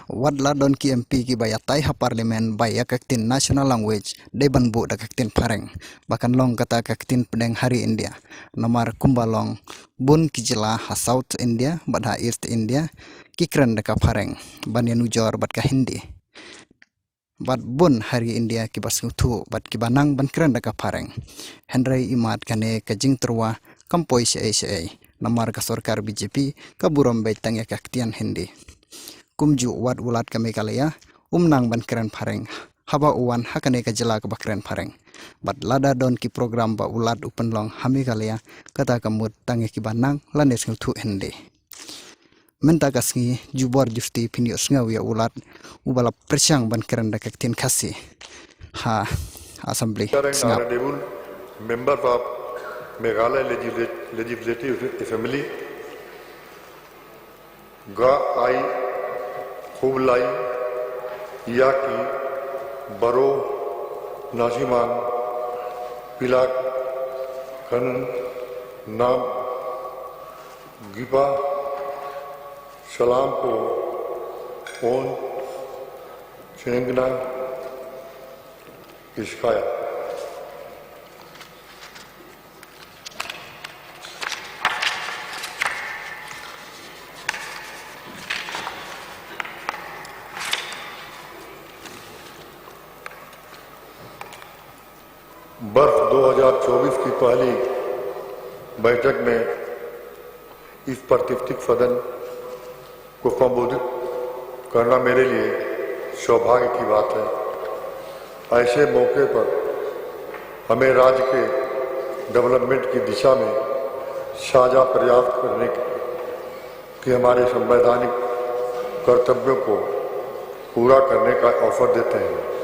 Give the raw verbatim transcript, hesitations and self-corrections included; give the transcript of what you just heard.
Wat la don ki M P kiba ïatai ha Parliament ba ïa ka ktien national language dei ban buh da ka ktien Phareng, ba kan long kata ka ktien pdeng ha ri India. Namar kumba long bun ki jylla ha South India bad ha East India ki kren da ka Phareng ban ïanujor bad ka Hindi. Bad bun ha ri India kiba sngewthuh bad kiba nang ban kren da ka Phareng. Hynrei imat kane ka jingtyrwa kam poi shaei shaei, namar ka sorkar B J P ka burom beit tang ïa ka ktien Hindi. Kumjuh wat u Lat ka Meghalaya um nang ban kren Phareng haba u wan ha kane ka jylla kaba kren Phareng. Bad lada don ki program ba u Lat u pynlong ha Meghalaya, kata ka mut tang ïa kiba nang lane sngewthuh Hindi. Mynta ka sngi jubor justi phin ïohsngew ïa u Lat uba la pyrshang ban kren da ka ktien Khasi ha Assembly. Sngap. Honorable members of Meghalaya Legislat-, Legislative Assembly, ga ai khublei ïa ki baro nangshimang pilak kan nam gipa salam ko on chengna iskaya. वर्ष दो हज़ार चौबीस की पहली बैठक में इस प्रतिष्ठित सदन को संबोधित करना मेरे लिए सौभाग्य की बात है। ऐसे मौके पर हमें राज्य के डेवलपमेंट की दिशा में साझा प्रयास करने की, हमारे संवैधानिक कर्तव्यों को पूरा करने का अवसर देते हैं।